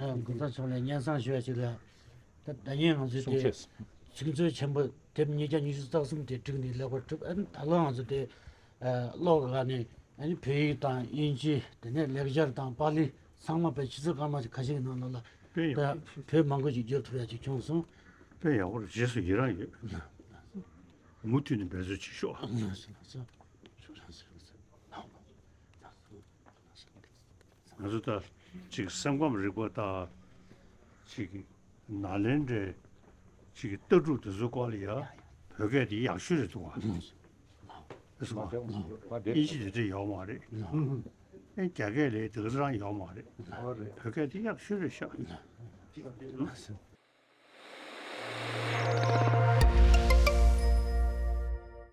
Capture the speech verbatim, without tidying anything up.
ཨ། གོང་ས་མཆོག་ལ་སྙན་སེང་ཞུ་བ་ཞིག་ལ། ད་ད་ཡིན་ང་ཚོས་གསུང་དེ་ཆོས། ཚིག་མཛོད་ཆེན་པོ་དེབ་ཉིས་བརྒྱ་ཉི་ཤུ་རྩ་གསུམ་དེ་བསྒྲིགས་ནས་ལེགས་པར་གྲུབ། ཨ་ནི་ད་ལོ་ང་ཚོ་དེ་ཨ་ཀློག་གི་ནས་ཨ་ནི་བོད་ཡིག་དང་དབྱིན་ཇི། དེ་ནས་ལེགས་སྦྱར་དང་པཱ་ལི་ཚང་མ་དཔེ་ཆུ་ཚོད་སྐར་མ་ཞིག་ཁ་ཤས་ཀྱི་ནང་ལོགས་ལ་དཔེ་ཡག་ད་བོད་མང་པོ་ཞིག་བསྒྱུར་ཐུབ་ཡ་ཅིག་བྱུང་སོང་། དཔེ་ཡག་པོ་རེད། རྗེས་སུ་ཡི་རང་ཡོད། མུ་མཐུད་ནས་འབད་རྩོལ་བྱེད་ཤོག། ཨ། ལགས་སོ། ལགས་སོ། ལགས་སོ། ལགས་སོ། ང་ཚོ་ད་ཅིག་སེམས་ཁམས་རིག་པ་དང་ཅིག་ནཱ་ལེནྡྲའི་ཅིག་ལྟ་གྲུབ་དེ་ཚོའི་སྐོར་ལ་ཡ་བོད་སྐད་དེ་ཡག་ཤོས་རེད་འདུག་ག། ཨེ་སོང་། ཨིན་ཇི་དེ་འདྲ་ཡོད་མ་རེད། ཨེ་རྒྱ་སྐད་ལས་དེ་ག་ཚོད་རང་ཡོད་མ་རེད། བོད་སྐད་དེ་ཡག་ཤོས་རེད་ཤག།